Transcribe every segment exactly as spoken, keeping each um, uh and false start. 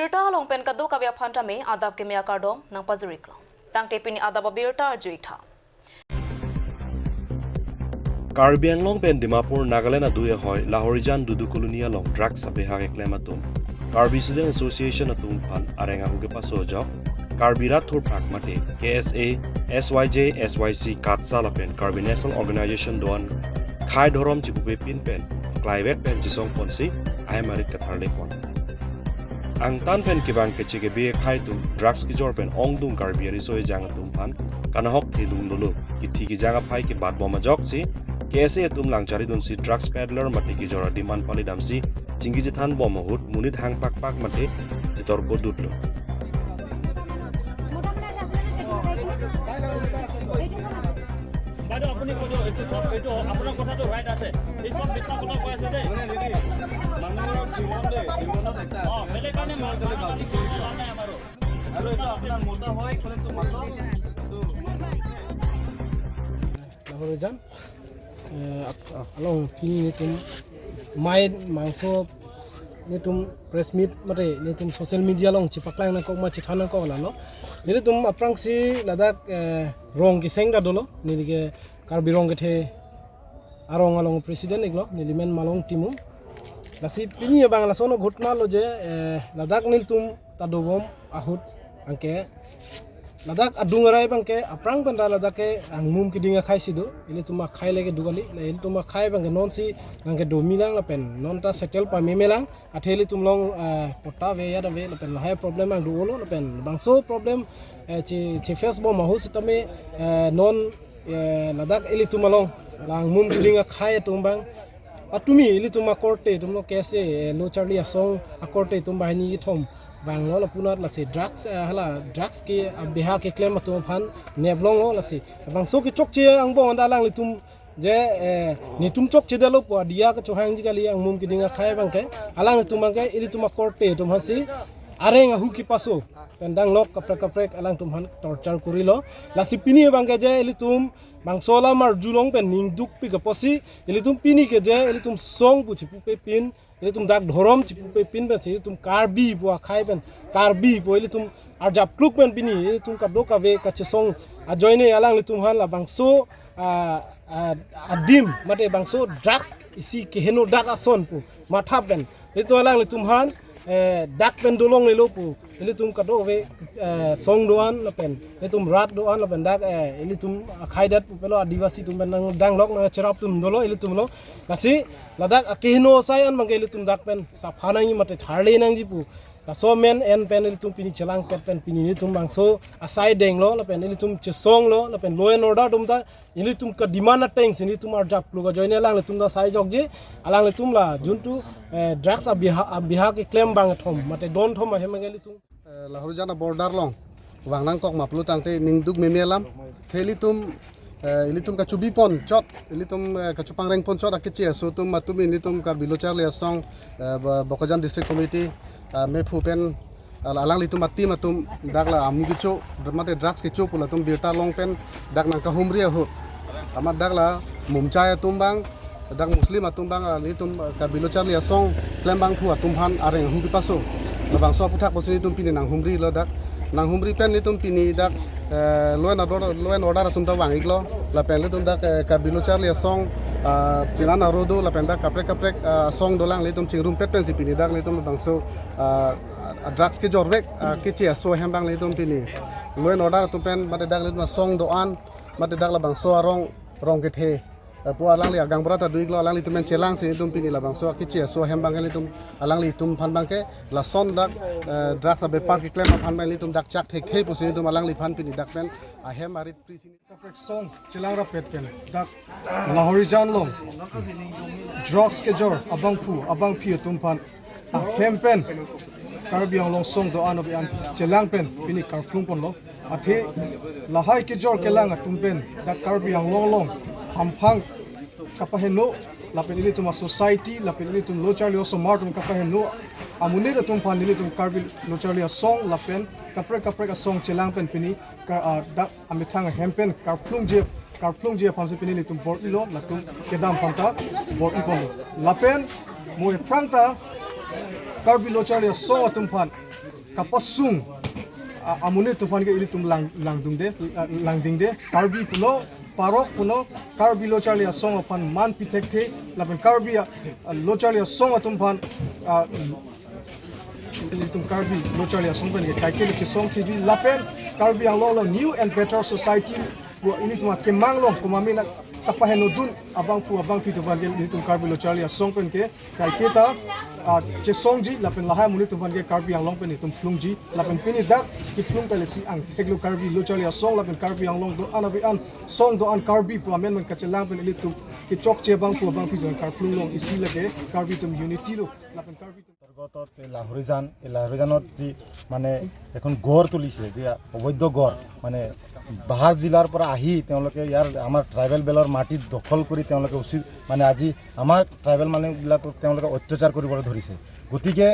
Birta along pen kadokave aphan tame adap keme akardom nangpajir-iklo. Tangte pini adap abirta arju-ik tha. Karbi Anglong pen Dimapur, Nagaland adui ahoi Lahorijan Dudu Colony along drugs abeha keklem atum Karbi Student Association atum aphan areng ahu kepaso ajok Karbi Rat Thurphak mate K S A S Y J S Y C KATSA lapen Karbi National Organization do-an khei dhorom chipupepin pen klaivet pen chisong ponsi ahem arit katharle pon. Angtan pen kevang keche kebe khei atum drugs kejor pen ongdung Karbi ariso ejang atum aphan kanahok thedung dolo. Kithi kejang aphai kebat bom ajoksi K S A atum lang charidunsi drugs peddler mate kejor adim an pali damsi chingki chethan bom ahut monit hang pakpak mate chetor kodutlo. বাইদেউ, আপুনি কৈ দিয়ক, এইটো চব, এইটো আপোনাৰ কথাটো ৰাইট আছে। এই চব মিছা কথা কৈ আছে দেই। মানে, হেৰি, মানুহ অলপ জীৱন দেই, জীৱনত এটা অ, বেলেগ কাৰণে মাল-, মাল-মাল কৰি লাভ নাই আমাৰো। আৰু এইটো আপোনাৰ মতা হয়, ক'লে তো মাতক। এইটো Lahorijan, eh, ap-, along pini netum mai mangso netum press meet mate netum social media along chepaklang nangkok ma chethan nangkok lalo. Netum aphrangsi ladak, eh, rong keseng ta dolo, neli ke Karbi Rong Kethe arong along president iklo, neli men Malong Timung. Lasi pini abang lason ghotona lo je, eh, ladak nelitum ta dobom ahut abangke ladak adung arai abangke aphrang pen ta ladak ke angmum keding akhei si do. Ilitum akhei le kedo kali, la ilitum akhei abangke nonsi nangkedo milang lapen non ta settle pameme lang. Athe ilitum along, eh, patta ave, yat ave, lapen lahai problem ang do-olo, lapen bangso problem, eh, che, che face bom ahut sitame, eh, non, eh, ladak ilitum along la angmum keding akhei atum abang patumi ilitum akorte atum lo K S A, eh, lo charli asong akorte atum banghini kethom vanglo lapunat lasi drugs, eh, hala drugs ke abeha keklem atum aphan neplonglo lasi. Bangso kechokche angbong anta alanglitum je, eh, netum chokchedetlo pu adia kechohangji kali angmum keding akhei abangke. Alanglitum abangke ilitum akorte atum aphansi areng ahu kepaso pen danglok kaprek kaprek alangtum aphan torture korilo. Lasi pini abangke je ilitum bangso alam arjulong pen ning dukpik apotsi ilitum pini ke je ilitum song pu chepupepin, ilitum dak dhorom chepupepin pensi ilitum Karbi pu akhei pen, Karbi pu ilitum arjap kluk pen pini ilitum kadokave kachesong ajoine alanglitum aphan labangso, ah, ah, adim mate bangso drugs isi keheno dak ason pu matha pen ilitum alanglitum aphan, eh, dak pen dolonglelo pu ilitum kadokave, eh, song do-an lapen ilitum rat do-an lapen dak, eh, ilitum akhei det pu pelo Adivasi atum pen nang danglok nangcherap atum dolo ilitum lo. Lasi ladak akeheno asai an abangke ilitum dak pen sapha nangji mate tharle nangji pu laso amen en pen ilitum pini chelangpet pen pini ilitum bangso asai denglo lapen ilitum chesonglo lapen law and order atum ta ilitum kedemand atengsi ilitum arjap kluk ajoine alanglitum ta sai jokje. Alanglitum la juntu, eh, drugs abeha, abeha keklem bangkethom mate don thom ahem abangke ilitum, eh, Lahorijan a-border along vang nangkok ma pulo tangte ning duk meme alam. Athe ilitum, eh, ilitum kachobi pon chot, ilitum, eh, kachopangreng pon chot akeche aso atum matumi ilitum Karbi Lo Charli Asong, eh, Bo-, Bokajan District Committee, eh, mephu pen al-, alanglitum a-team atum dak la amu kecho, mate drugs kecho pu latum birta long pen dak nangkahumri ahut. Amat dak la Mumchai atum abang, dak Muslim atum abang, ah, ilitum, ah, Karbi Lo Charli Asong klembangphu atum aphan areng ahu kepaso. Labangso aphuthak pusi ilitum pini nanghumrilo dak. Nanghumri pen ilitum pini dak, eh, law and order, law and order atum ta vang-iklo. Lapen ilitum dak, eh, Karbi Lo Charli Asong, ah, pinan aro do, lapen dak kaprek kaprek, ah, asong dolang ilitum chingrumpet pensi pini dak ilitum labangso, ah, a-drugs kejorvek, ah, keche aso ahem abang ilitum pini law and order atum pen mate dak ilitum asong do-an mate dak labangso arong Rong Kethe, eh, pu alangli agang bra ta do-iklo, alanglitum pen chelangsi ilitum pini labangso akeche aso ahem abang ilitum alanglitum aphan abangke lason dak, eh, drugs abepar keklem aphan abang ilitum dak chak thekthe pusi ilitum alangliphan pini dak pen ahem arit prisi kaprek song chelang rapet pen dak Lahorijan along drugs kejor abangphu abangphi atum aphan ahem pen Karbi Anglong song do-an abi an chelang pen pini karplung ponlo. Athe lahai kejor kelang atum pen dak Karbi Anglong along hamphang kapaheno lapen ilitum a-society lapen ilitum Lo Charli osomar atum kapaheno amonit atum aphan ilitum Karbi Lo Charli Asong lapen kaprek kaprek asong chelang pen pini ka, ah, dak amethang ahem pen karplungje, karplungje aphansi pini ilitum bor-ilo, latum kedam aphan ta bor-i ponlo. Lapen mo aphrang ta Karbi Lo Charli Asong atum aphan kapasung, a, amonit atum aphan ke ilitum lang, langdungde, a, langdingde, Karbi pulo, parok pulo, Karbi Lo Charli Asong aphan man pithekthe, lapen Karbi, a, a, Lo Charli Asong atum aphan, a, ilitum Karbi Lo Charli Asong pen ke kaike le chesong thekji lapen Karbi Anglong along New and Better Society pu ilitum akemang along komat mena kapahenodun abangphu abangphi atum aphan ke ilitum Karbi Lo Charli Asong pen ke kaike ta, a, chesongji lapen lahai amonit atum aphan ke Karbi Anglong pen itum phlungji lapen pini dak kephlung kalesi angthek lo Karbi Lo Charli Asong lapen Karbi Anglong do-an ave-an song do-an Karbi pu amen pen kachelang pen ilitum kechokche abangphu abangphi atum karphlung long isi lake Karbi atum unity lo lapen Karbi atum অন্তৰ্গত এই লাহৰিজান, এই লাহৰিজানত যি মানে এখন গড় তুলিছে, যি অবৈধ গড়, মানে বাহাৰ জিলাৰ পৰা আহি তেওঁলোকে ইয়াৰ আমাৰ ট্ৰাইবেল বেলৰ মাটি দখল কৰি তেওঁলোকে উচিত মানে আজি আমাৰ ট্ৰাইবেল মানুহবিলাকক তেওঁলোকে অত্যাচাৰ কৰিবলৈ ধৰিছে। গতিকে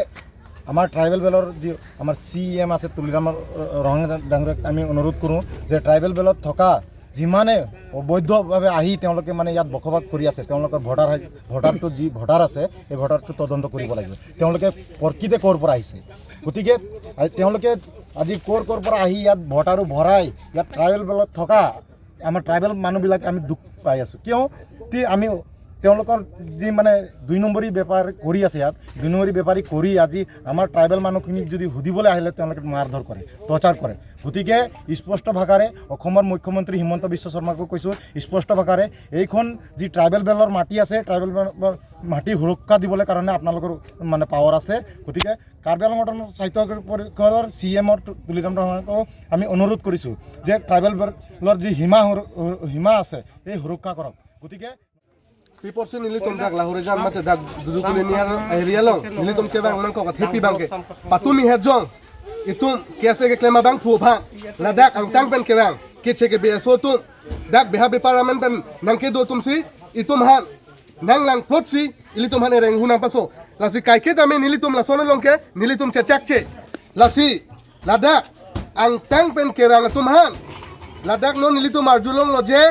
আমাৰ ট্ৰাইবেল বেলৰ যি আমাৰ চি ই এম আছে তুলিৰাম ৰং ডাঙৰীয়াক আমি অনুৰোধ কৰোঁ যে ট্ৰাইবেল বেলত থকা যিমানে অবৈধভাৱে আহি তেওঁলোকে মানে ইয়াত বসবাস কৰি আছে, তেওঁলোকৰ ভোটাৰ হাই-, ভোটাৰটো যি ভোটাৰ আছে, এই ভোটাৰটো তদন্ত কৰিব লাগিব। তেওঁলোকে প্ৰকৃতে ক'ৰ পৰা আহিছে? গতিকে আজি তেওঁলোকে আজি ক'ৰ ক'ৰ পৰা আহি ইয়াত ভোটাৰো ভৰাই ইয়াত ট্ৰাইবেল বেলত থকা আমাৰ ট্ৰাইবেল মানুহবিলাক আমি দুখ পাই আছোঁ। কিয়? তি আমি তেওঁলোকৰ যি মানে দুই নম্বৰী বেপাৰ কৰি আছে ইয়াত, দুই নম্বৰী বেপাৰী কৰি আজি আমাৰ ট্ৰাইবেল মানুহখিনিক যদি সুধিবলৈ আহিলে তেওঁলোকে মাৰধৰ কৰে, টৰ্চাৰ কৰে। গতিকে স্পষ্ট ভাষাৰে অসমৰ মুখ্যমন্ত্ৰী হিমন্ত বিশ্ব শৰ্মাকো কৈছোঁ, স্পষ্ট ভাষাৰে এইখন যি ট্ৰাইবেল বেলৰ মাটি আছে, ট্ৰাইবেল বেলৰ মাটি সুৰক্ষা দিবলৈ কাৰণে আপোনালোকৰ মানে পাৱাৰ আছে। গতিকে কাৰ্বি আংলং অট'নমাছ সাহিত্য পৰিষদৰ চি ই এম তুলিৰাম ৰংহাঙকো আমি অনুৰোধ কৰিছোঁ যে ট্ৰাইবেল বেলৰ যি সীমা সুৰ-, সীমা আছে, এই সুৰক্ষা কৰক। গতিকে Piporsi nelitum dak Lahorijan mate dak Dudukuni near area along nelitum kevang nangkok athepi abangke patumi hejong itum kese keklem abangphu aphan ladak angtang pen kevang keche ke B S O atum dak beha bepar amen pen nangkedo atumsi itum aphan nanglang plotsi ilitum aphan ereng hunang paso. Lasi kaike tame nelitum lason along ke nelitum chechakche. Lasi ladak angtang pen kevang atum aphan ladak non nelitum arjulonglo je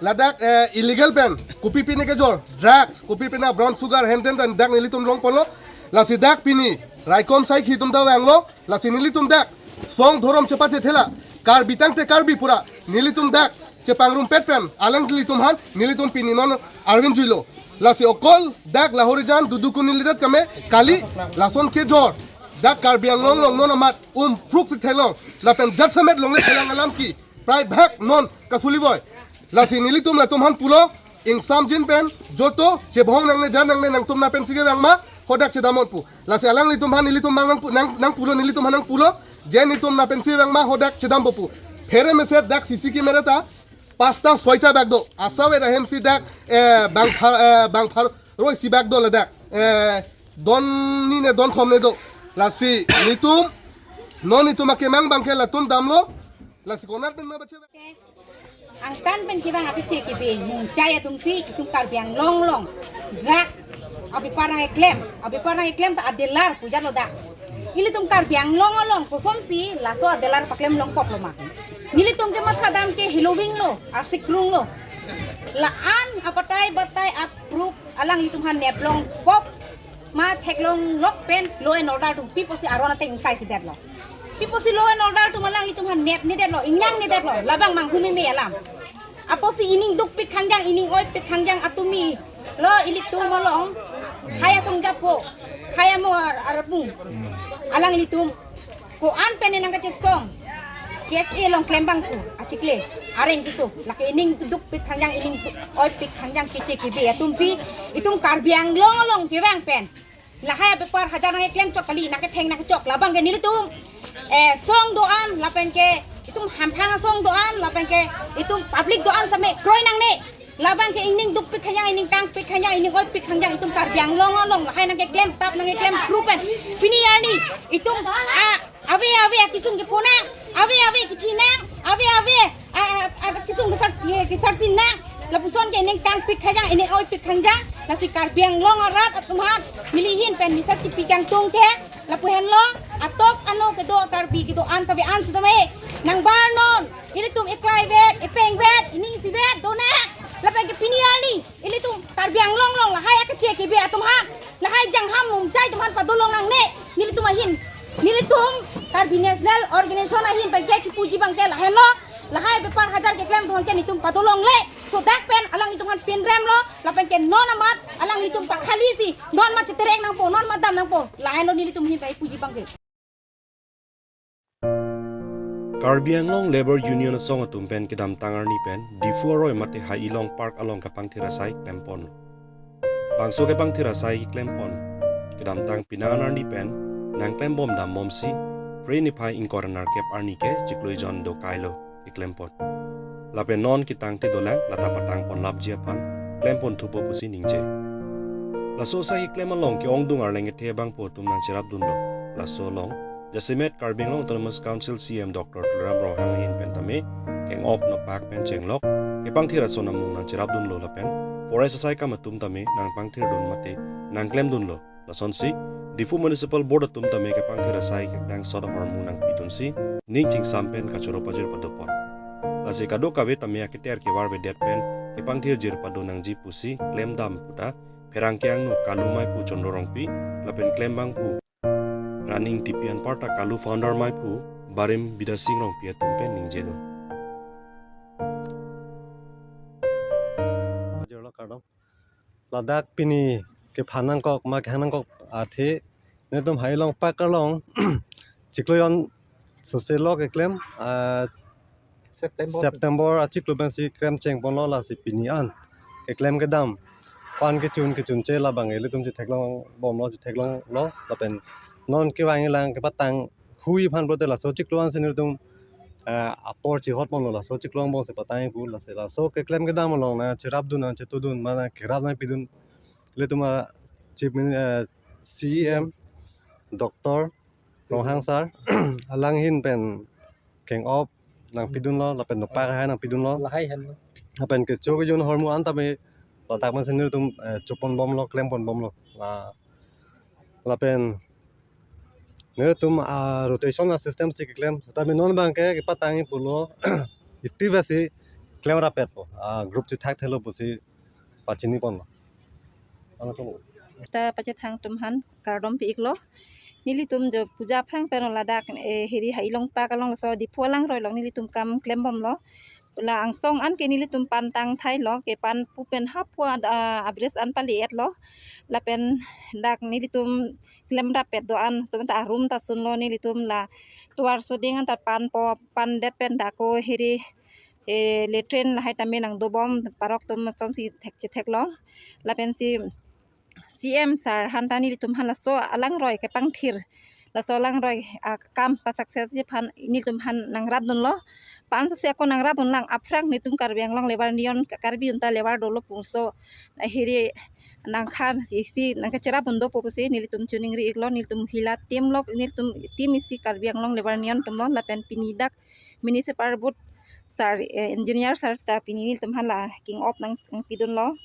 ladak, eh, illegal pen kopi pine kejor, drugs, kopi pine brown sugar, henten dak nelitum longponlo. Lasi dak pini raikom sai khi atum ta vanglo. Lasi nelitum dak song dhorom chepachethela Karbi tangte Karbi pura nelitum dak chepangrumpet pen alanglitum aphan nelitum pini non arvin juilo. Lasi okol dak Lahorijan Dudukuni lidet kame kali lason kejor dak Karbi Anglong along non amat umpruk si thelong lapen jat samet longle thelang alam ki prai bhag non kasulivoi. Lasi nelitum latum aphan pulo ingsamjin pen joto chebhong nangne jan nangne nangtum na pensi kevang ma hodak chedamnon pu. Lasi alanglitum aphan nelitum mang nangpu-, nang, nangpulo nelitum aphan nangpulo je nelitum na pensi vang ma hodak chedampo pu. Phere meser dak C C camera ta pasta soita bag do. Asave da hemsi dak, eh, bang phar, eh, bang phar roi si bag do ladak. Eh, don ni ne don thom ne do. Lasi nelitum non nelitum akemang abangke latum damlo. Lasi konat pen ma bache. Angtan pen kevang akeche kebe mungchai atumsi itum Karbi Anglong along drug abepar nangkeklem, abepar nangkeklem ta adealer pu jatlo dak. Ilitum Karbi Anglong along kosonsi laso adealer paklem longkoklo ma. Nelitum ke mathadam ke heloving lo, arsik rung lo. La-an abatai batai apruk alanglitum aphan neplongkok ma theklonglok pen law and order atum piposi aron ateng ingsai si detlo. Piposi law and order atum alanglitum aphan nepne detlo, ingnangne detlo, labang manghumeme alam. Apotsi ining dukpik khangjang, ining oipik khangjang atumi lo ilitum along khei asong japo, khei amo ar-, arpung alanglitum ko-an pen nangkachesong K S A along klem abangphu achikle areng keso lake ining dukpik khangjang, ining oipik khangjang keche kebe atumsi itum Karbi Anglong along kevang pen lahai abepar hajar nangkeklem chok kali, nangketheng nangkechok, labang ke nelitum, eh, song do-an lapen ke itum hamphang asong do-an lapen ke itum public do-an same kroi nangne. Labang ke ining dukpik khangjang, ining kangpik khangjang, ining oipik khangjang itum Karbi Anglong along lahai nangkeklem tap nangkeklem group pen pini arni itum, ah, ave ave akesung kepo nang, ave ave kethi nang, ave ave, ah, ah, ah, kesung kesar, ye, kesarsi nang. Lapuson ke ining kangpik khangjang, ining oipik khangjang. Lasi Karbi Anglong arat atum aphan neli ahin pen message kepi kangtung ke lapu henlo, atok ano kedo Karbi kedo-an kave-an sitame nangbar non ilitum iklai vet, ipeng vet, ining isi vet do nang. Lapen ke pini arni ilitum Karbi Anglong along lahai akeche kebe atum aphan, lahai jangham mungchai atum aphan padolong nangne. Nelitum ahin, nelitum Kar Sar keklem atum ke nelitum padolongle. So dak pen alanglitum aphan pinrem lo, lapen ke non amat alanglitum ta khali si, non amat cheterek nangpo, non amat dam nangpo. Lahenlo nelitum ahin pai puji abang ke. Karbi Anglong Labour Union asong atum pen kedamtang arni pen Diphu aroi mate Hailong Park along kepangthir asai klempon. Bangso kepangthir asai klempon kedamtang penang arni pen nangklembom dambomsi Phre niphai ingkoi ra nerkep arni ke chiklo ejon dokai lo keklempon. Lapen non ketangte dolang, lata patangponlapji aphan klempon thupo pusi ningje. Laso asai keklem along ke-ongdung arleng kethe abangpo atum nangcherapdunlo. Laso along jasemet Karbi Anglong Autonomous Council C E M Doctor Tuliram Ronghang ahin pen tame keng-op nopak pen chenglok kepangthir ason amung nangcherapdunlo lapen forest asai kam atum tame nangpangthirdun mate nangklemdunlo. Lasonsi Diphu Municipal Board atum tame kepangthir asai kenangsot ahormu nangpidunsi ning chingsam pen kachoro pajir padopon. Lasi kadokave tame aketer kevar avedet pen kepangthirjir pado nangji pusi klemdam puta pherangke angno kalu maipu Chandra Rongpi lapen klembangpo Running T P anparta kalu founder maipu Barim Bidya Sing Rongpi atum pen ningjedun. Jirlo kardom. Ladak pini kephan nangkok ma kehang nangkok athe netum Hailong Park along chiklo ejon sose lo keklem, ah, September. September achiklo pensi klem chengponlo, lasi pini an keklem kedam pan kechun kechunche labang ilitum chetheklongbomlo, chetheklonglo lapen non kevang ilang kepatang hui aphan pulote laso chiklo ansi nelitum, eh, apor chihotponlo, laso chiklo angbong si patang ipu. Lasi laso keklem kedam along nangcherapdun, nangchetudun, ma nangkerap nangpidun ilitum a Chief Min-, eh, C E M Doctor Ronghang sir alang ahin pen keng-op nangpidunlo lapen nopak hai nangpidunlo. Lahai henlo. Lapen kecho kejun ahormu an tame ladak mansi nelitum, eh, choponbomlo, klemponbomlo. La, lapen nelitum, ah, rotation a system si keklem. Tame non abang ke kepatang ipulo, iti besi klem rapetpo. Ah, group chithak thelo pusi pachiniponlo. Ano to. Ta pachethang atum aphan kardom pi-iklo. Nelitum jo puja aphrang pen ladak, eh, hiri Hailong Park along laso Diphu alangroi along nelitum kam klembomlo. La angsong an ke nelitum pantang thailo, kepan pu pen hapu ad-, ah, abres an pali-etlo. Lapen dak nelitum klem rapet do-an atum ta arum ta sunlo, nelitum la tovar soding an ta panpo, pandet pen dak ako hiri, eh, latrine lahai tame nangdobom, parok atum lasonsi thek chetheklong. Lapensi C E M sir aphan ta nelitum aphan laso alangroi kepangthir, laso alangroi, ah, kam pa success ji aphan nelitum aphan nangrapdunlo. Pa-an sose ako nangrapdunlang aphrang nelitum Karbi Anglong Labour Union, Karbi atum ta labour dolo pungso, ah, hiri nangkhan si, si nangkacherapdun dopo pusi nelitum choningri-iklo, nelitum hila team lo, nelitum team isi Karbi Anglong Labour Union atumlo, lapen pini dak Municipal Board sir, eh, engineer sir ta pini nelitum aphan la keng-op nang, nangpidunlo.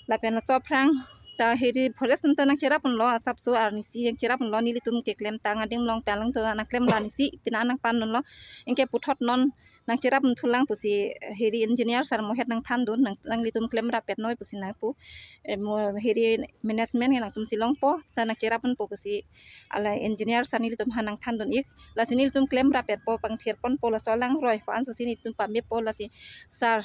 Lapen laso aphrang ta hiri forest atum ta nangcherapdunlo, asapso arnisi nangcherapdunlo, nelitum keklemtang adim along pen alangtum nangklemlo arnisi pini nangpandunlo. Anke puthot non nangcherapdun thulang pusi hiri engineer sir mohet nangthandun, nang, nanglitum klem rapet noi pusi nangpu. Eh, mo hiri management ke nangtum si longpo, sa nangcherapdunpo pusi ala engineer sir nelitum aphan nangthandun-ik. Lasi nelitum klem rapetpo, pangthirponpo laso alangroi, pa-an sose nelitum pamepo, lasi sir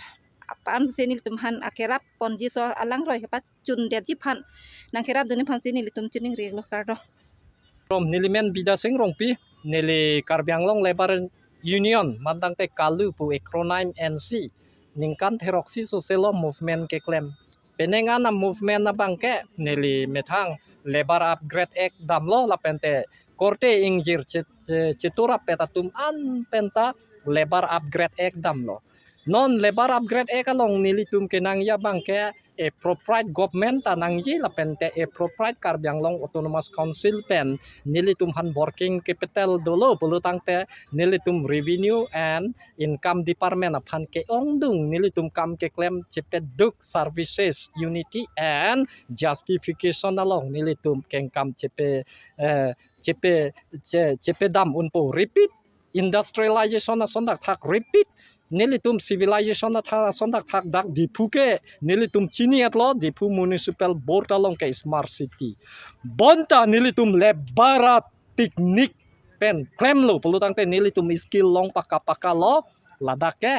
pa-an sose nelitum aphan akerapponji laso alangroi kepachundetji aphan nangkerapdunji aphansi nelitum choningri-iklo, kardom. From neli men Bidya Sing Rongpi, neli Karbi Anglong Labour Union, mantangte kalu pu acronym N C, ningkan theroksi sose lo movement keklem. Penang an a movement abang ke neli methang Labour Upgrade Act damlo lapente korte ingjir che-, che-, cheturapet atum an penta Labour Upgrade Act damlo. Non Labour Upgrade Act along nelitum kenangji abang ke appropriate government ta nangji lapente appropriate Karbi Anglong Autonomous Council pen nelitum aphan working capital dolo pulotangte nelitum Revenue and Income Department aphan ke-ongdung nelitum kam keklem chepaduk services, unity and justification along nelitum kengkam chepe, eh, chepe, che-, chepedam unpo. Repeat, industrialization ason dakthak, repeat, nelitum civilization atha ason dakthak dak Diphu ke nelitum chini-etlo, Diphu Municipal Board along ke smart city. Bonta nelitum labour a technique pen klemlo pulotangte nelitum skill long paka paka lo, ladak ke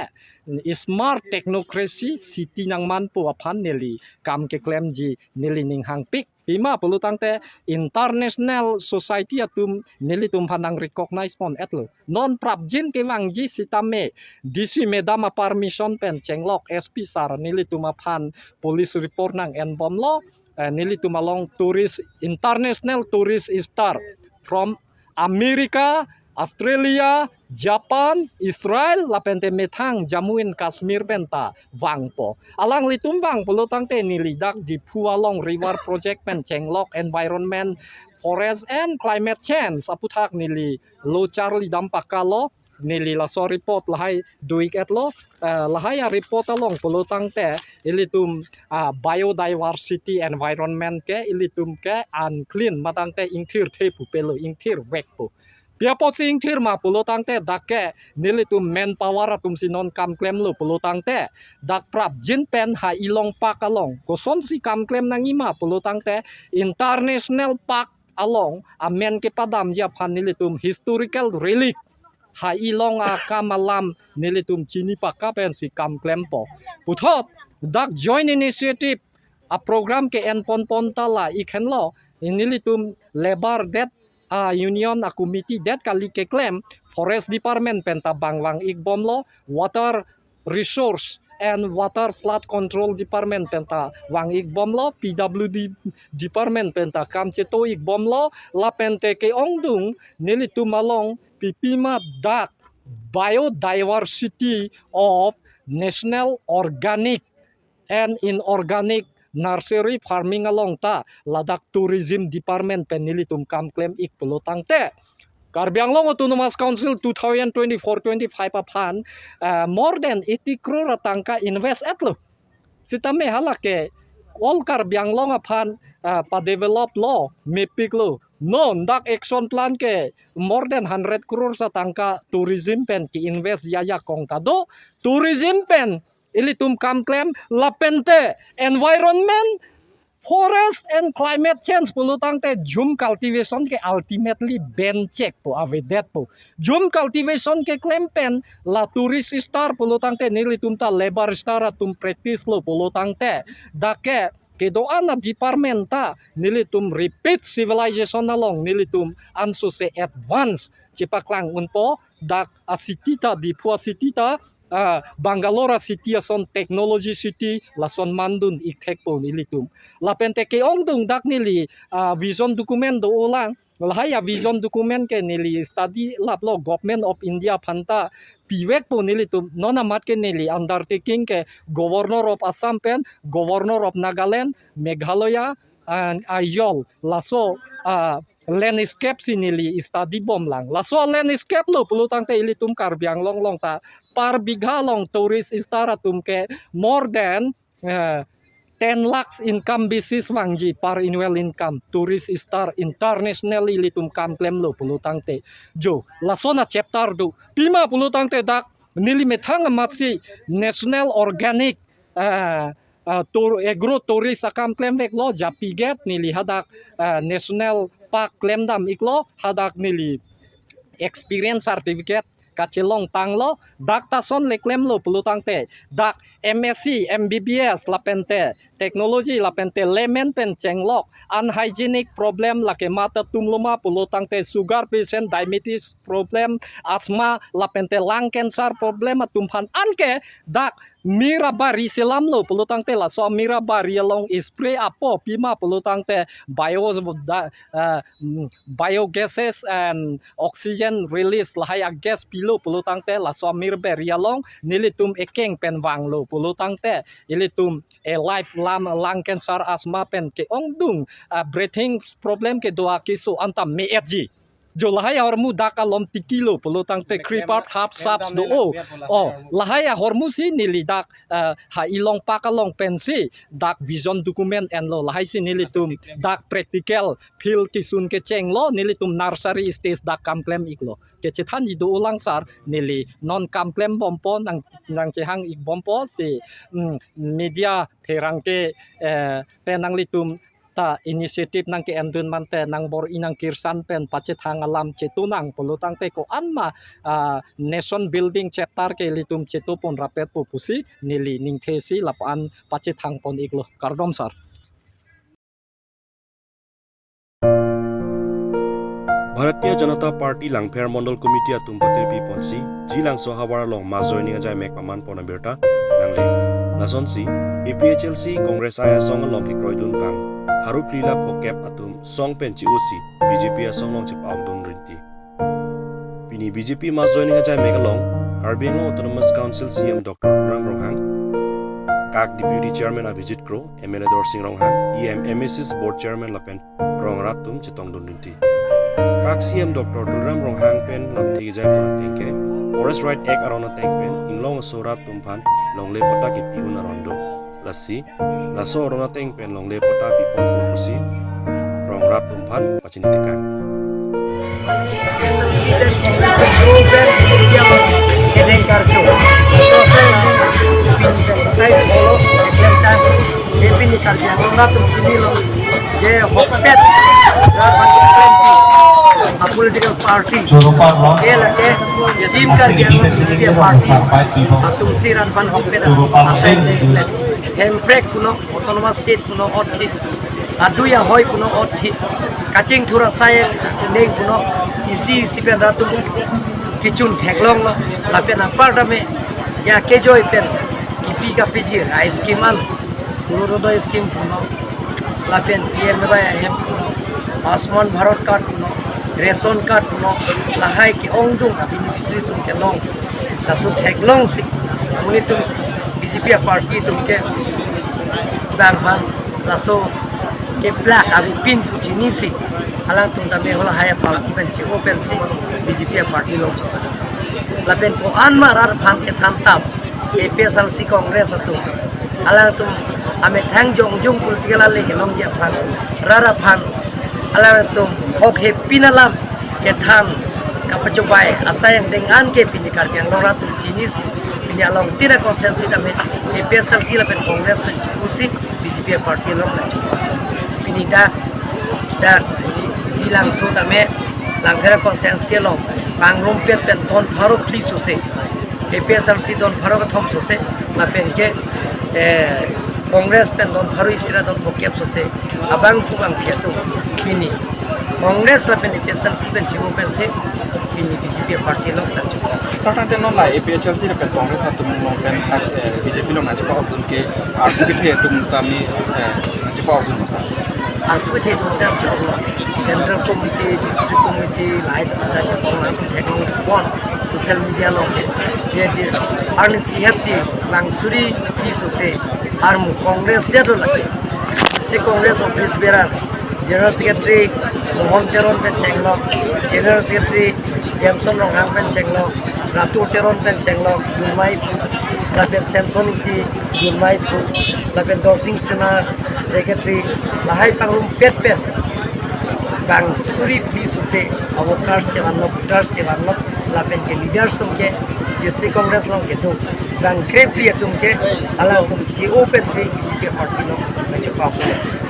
smart technocracy city nangmanpo aphan neli kam keklemji neli ning hangpik. Pima pulo tangte international society atum nelitum aphan nang recognize pon-etlo. Non prapjin kevangji sitame D C madam a-permission pen chenglok S P sir nelitum aphan police report nang enbomlo. Eh, nelitum along tourist, international tourist star from America, Australia, Japan, Israel, lapente methang Jammu and Kashmir penta vangpo. Alanglitum vang pulo tangte neli dak Diphu along river project pen chenglok environment, forest and climate change aputhak neli lo charlidam pakalo. Neli laso report lahai do-ik-etlo. Eh, lahai a-report along pulo tangte ilitum, ah, biodiversity environment ke ilitum ke unclean, matangte ingthirthe pupelo, ingthirvekpo. Pi apotsi ingthir ma pulo tangte dak ke nelitum manpower atumsi non kam klemlo pulo tangte dak prapjin pen Hailong Park along kosonsi kam klem nangji ma pulo tangte international park along amen kepadamji aphan nelitum historical relic Hailong akam alam nelitum chini pakka pensi kam klempo. Puthot dak joint initiative a-program ke-en ponpon ta la-ik henlo, nelitum labour det a-union a-committee det kali keklem, forest department penta bang vang-ikbomlo, water resource and water flood control department penta vang-ikbomlo, P W D department penta kam cheto-ikbomlo, lapente ke-ongdung nelitum along pipima dak biodiversity of national organic and inorganic nursery farming along ta ladak tourism department pen nelitum kam klem-ik pulo tangte Karbi Anglong Autonomous Council two thousand twenty-four twenty-five aphan, ah, more than eighty crore atangka invest-etlo. Sitame halake all Karbi Anglong aphan, ah, pa-develop lo, mepiklo. Non dak action plan ke more than hundred crores atangka tourism pen ke-invest ya ya kong ta do. Tourism pen ilitum kam klem, lapente environment, forest and climate change pulo tangte jhum cultivation ke ultimately ban chekpo, avedetpo. Jhum cultivation keklem pen la tourist star pulo tangte nelitum ta labour star atum practice lo pulo tangte dak ke kedo-an a-department ta nelitum repeat civilization along nelitum ansose advance chepaklang unpo. Dak a-city ta, Diphu a-city ta, ah, Bangalore a-city ason technology city lason mandun-ik thekpo nelitum. Lapente ke-ongdung dak neli, ah, vision document do-olang. Lahai a-vision document ke neli study laplo, Government of India aphanta pivekpo nelitum. Non amat ke neli undertaking ke Governor of Assam pen Governor of Nagaland, Meghalaya and Aizawl, laso, ah, landscape si neli study bomlang. Laso landscape lo pulo tangte ilitum Karbi Anglong along ta per bigha along tourist star atum ke more than, eh, ten lakhs income basis vangji per annual income, tourist star international ilitum kam klemlo pulo tangte. Jo, lason a-chapter do. Pima pulo tangte dak neli methang amatsi national organic, eh, eh, tour, agro tourist akam klemveklo, japi gate neli hadak, eh, national park klemdam-iklo, hadak neli experience certificate kachelongtanglo. Dak ta ason le klemlo pulo tangte dak M S C, M B B S lapente technology lapente layman pen chenglok unhygienic problem lake mat atum lo ma pulo tangte sugar patient, diabetes problem, asthma lapente lung cancer problem atum aphan anke dak mir abari selamlo pulo tangte laso mir abari along spray apo, pima pulo tangte bio da, eh, mm, biogases and oxygen release lahai a-gas pilo pulo tangte laso mir abari along nelitum ekeng pen vanglo pulo tangte ilitum a life lam lung cancer, asthma pen ke-ongdung, ah, breathing problem kedo akeso anta me-etji. Jo lahai ahormu dak alom tikilo pulo tangte kripap hap saps do-o. Oh, lahai ahormu si neli dak, eh, Hailong Park along pensi dak vision document enlo, lahai si nelitum dak practical field kesun kechenglo, nelitum nursery stage dak kam klem-iklo. Kechethanji do-olang sir, neli non kam klem bompo, nang, nangchehang-ik bompo si, mm, media pherangke, eh, pen nanglitum ta initiative nangke-endun mante nangbor-i nangkirsan pen pachethang alam chetu nang pulo tangte ko-an ma, ah, nation building chapter ke ilitum chetu pon rapet po pusi neli ningthesi lapu-an pachethang pon iklo. Kardom sir. Bharatiya Janata Party Langpher Mondol Committee atum patirpi ponsi, Jilangso havar along mass joining ajai mek paman pon abirta nangle. Lasonsi, A P H L C Congress I asong along kekroidun bang pharo phli la phokep atum song pen chi-osi B J P asong along chepa-okdun rinti. Pini B J P mass joining ajai mek along, Karbi Anglong Autonomous Council C E M Doctor Tuliram Ronghang, kak Deputy Chairman Abhijit Kro, M L A Dorsing Ronghang, E M, M A Cs Board Chairman lapen rong rat atum chetongdun rinti. Kak C E M Doctor Tuliram Ronghang pen lamthe kejai pon ateng ke, Forest Right Act aron ateng pen inglong aso rat atum aphan longle patta kepi-un aron do. Lasi, laso aron ateng pen longle patta pipon po pusi rong rat atum aphan pachini tekang. Political party. Ke lake, Team Karbi Anglong Political Party. Atum si rat aphan hokpet asai. Hemprek puno, Autonomous State puno, othit. Adui ahoi puno, othit. Kachingthur asai, leng puno, isi isi pen rat atum kechun theklonglo. Lapen apar tame, ya kejoi pen, kipi kapijir, a scheme an, Orunodoi scheme puno, lapen P M A Y ahem puno, Ayushman Bharat card puno, ration card puno, lahai ke-ongdung a beneficiaries atum kelong, laso theklongsi, amonit atum B J P a party atum ke bang bang, laso keplak avepin pu chinisi, alangtum tame halahai a party pen chi-o pensi B J P a party long. Lapen ko-an ma rat aphan kethan tap, A P H L C Congress atum. Alangtum amethang jongjung political ale kelongji aphan, rat aphan, alangtum hok hepin alam kethan kapachobai asai angdeng an ke pini Karbi Anglong rat atum chinisi, pini along tina constituency tame A P H L C lapen Congress pen chi-osi B J P a party along na. Pini dak, dak Ji-, Jilangso tame Langpher constituency along pangrumpet pen don pharo phli sose, A P H L C don pharo kethom sose, lapen ke, eh, Congress pen don pharo isi ra don phokep sose, abang pu bang phi atum pini Congress lapen A P H L C pen chi-o pensi pini B J P party along ta. Sir, tangte non la A P H L C lapen Congress atum along pen, eh, B J P along nangchepa-okdun ke, arpu kethe atum tame, eh, nangchepa-okdun ma sir? Arpu kethe atum ta choklo. Central Committee, District Committee, lahai ta sa choklo, theklong pon, social media along ke. Dia, dia, arni si het si, lang suri phli sose, armu Congress dia do lagi. Si Congress office bearer, General Secretary Mohon Teron pen chenglok, General Secretary Jameson Ronghang pen chenglok, Ratu Teron pen chenglok, Dunmai pu, lapen Samson Ingti, Dunmai pu, lapen Dorsing Sena, Secretary, lahai pangrumpet pen, bang suri phli sose, a workers chevanlo, voters chevanlo, lapen ke leaders atum ke, District Congress along kedo, bang kre phli atum ke, alangtum chi-o pensi B J P party along nangchepa-ok.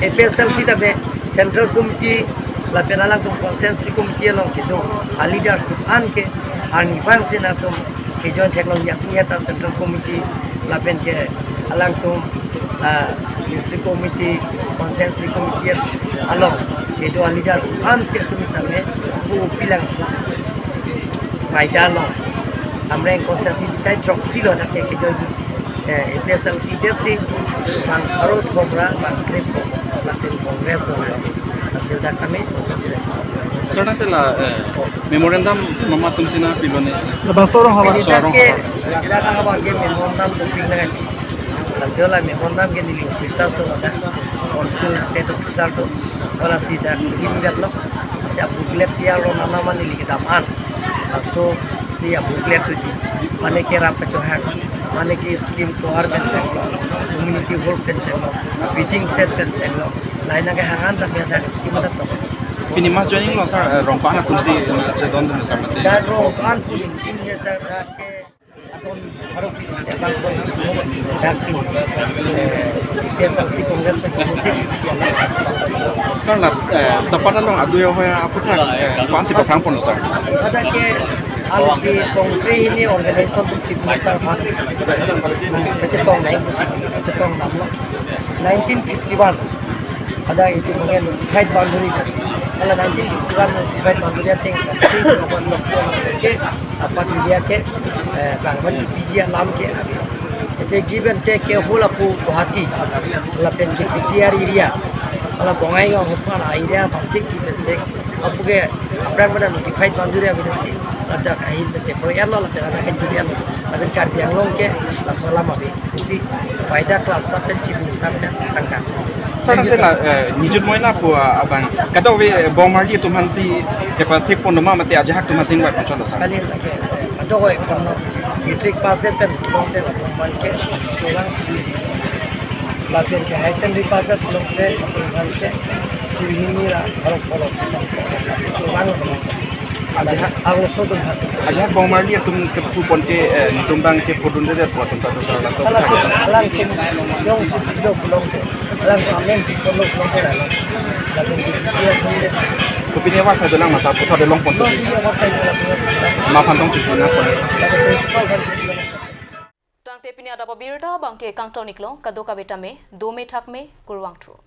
A P H L C tame Central Committee, lapen alangtum Constituency Committee along kedo, a leaders atum an ke, arni bang si nangtum ke join theklong ya punya ta Central Committee, lapen ke alangtum, ah, District Committee, Constituency Committee along kedo a leaders atum an si atum tame, pu pilangso. Paida along, Amreng constituency bitai throksi lo dak ke kejoi, eh, A P H L C det si, bang pharo thom ra, bang kre phli, lapen Congress do na. Hasil dak kami, constituency. Sir, tangte la, eh, memorandum mama atum si nangpilo ne? Labangso arong havar. Ini dak ke, dak havar ke memorandum dopik nang. Hasil la memorandum ke neli officers do na. Council state officer do. Wala si dak him gat lo. Si a booklet tiar lo nana mane neli kedam an. Laso si a booklet tu ji. Mane ke rap kachohang. Mane ke scheme tovar pen chenglo. Community hall pen chenglo. Waiting shed pen chenglo. Lain ke hang an dak ya dak scheme dak to. Pini mass joining lo sir, eh, rongpan atum si, eh, chedon dun sir mate. Dak rongpan pu ning ching ya dak dak ke. Aton Aro P C C abang pon dak pini, eh, P S R C Congress pen chikusi, ya, Sir, la, eh, dapat along adu ya hoya aphuthak, eh, ko-ansi paphrang ponlo, sir? Hadak ke alsi songkre hini organization pen Chief Minister aphan kachetong nangji pusi, kachetong damlo. Nineteen fifty-one, hadak itum abang notified boundary. Hala nineteen fifty-one notified boundary ateng, si, ke, apa dia ke, eh, bang mandi P G alam ke ave. Ete given te ke hula pu Guwahati, lapen ke P T R area, hala Bongaigaon hophan area bangsi given te, apu ke aphrang pada notified boundary ave si, ladak ahin te proyek lo, lapen ada ke jurian, lapen Karbi Anglong ke laso alam ave. Pusi Bidya Khalsa pen Chief Minister pen tangka. Sir, thank you, tangte sir. La, eh, nijut moina pu, ah, abang. Kadokave, eh, Bongmarli atum aphansi kepathek pon doma mate ajahak atum aphansi invite pon chotlo, sir? Kali lake, eh, kadokave pon matric pass pen longte latum aphan ke, kurang suri. Lapen ke higher secondary pass longte latum aphan ke, suri hini ra, arok polok. Kurang. Ajahak, arloso atum aphan. Ajahak Bongmarli atum kepu pon ke, eh, netum abang ke pudun de de pu atum ta dosa alam to. Alang ke, alang ke jongsi do pulote, alang ke amen pi pulo pulote alang. Lalu dia atum de. Kopine awar asai dolang ma sir, puthot dolong pon to. Dia awar asai dolang. Ma aphan tong chipuna pon. Lalu principal aphan chipuna. Tangte pini adap abirta abang ke kangton-iklo, kadokave tame, dome thakme, kurvangthu.